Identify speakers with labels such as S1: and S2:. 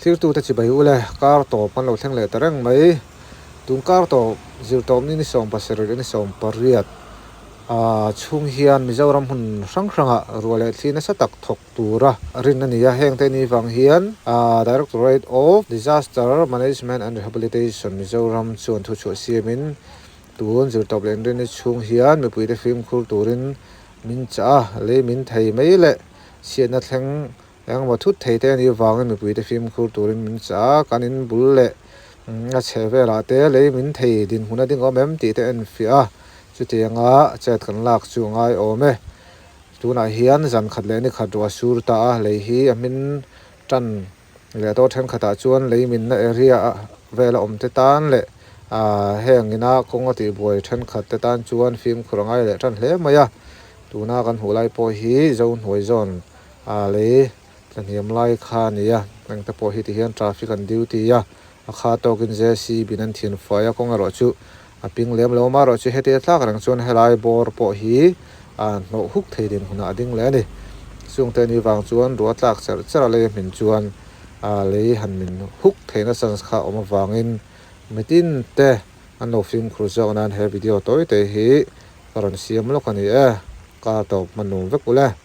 S1: Thirtute chibai u le, kar tawp kan lo thleng leh ta reng mai. Tun kar tawp zirtawpni ni 70 leh ni 18 ah chhung hian Mizoram hmun hrang hrangah ruah leh thli nasa tak thawk tura rin a ni a. Hengte ni vang hian Directorate of Disaster Management and Rehabilitation Mizoram chuan thuchhuah siamin tun zirtawp leh inrinni chhung hian mipuite fimkhur turin min chah a, lei min thei mai leh chhiatna thleng Engmaw thut thei te anih avangin mipuite fimkhur turin min chah a, kan in bul leh a chheh velah te lei min thei dinhmun a ding awm em tih te en fiah a, chutianga chet kan lak chu a ngai awm e. Tunah hian zan khat leh ni khat ruah sur ta a, lei hi a hmin tan leh tawh thenkhatah chuan lei minna area vela awm te tan leh heng ina kawng a tihbuai thenkhat te tan chuan fimkhur a ngai leh tan hle mai a, tuna kan hmuh lai pawh hi Zohnuai zawn A lei tlahniam lai kha a ni a, engte pawh hi tihian traffic an duty a, a kha tawkin JCB in an thin fai a, kawng erawh chu a ping lem lo a, amaherawh chu heti a tlak reng chuan helai bawr pawh hi a hnawh huk thei din hunah a ding leh a ni. Chungte ni vang chuan ruah tlak cherh cherh a lei a hmin chuan a lei han min huk theihna chance kha a awm avangin mitin te an lo fimkhur zawk nan he video tawi te hi ka rawn siam lawk a ni e, kar tawp hmanung vek ule.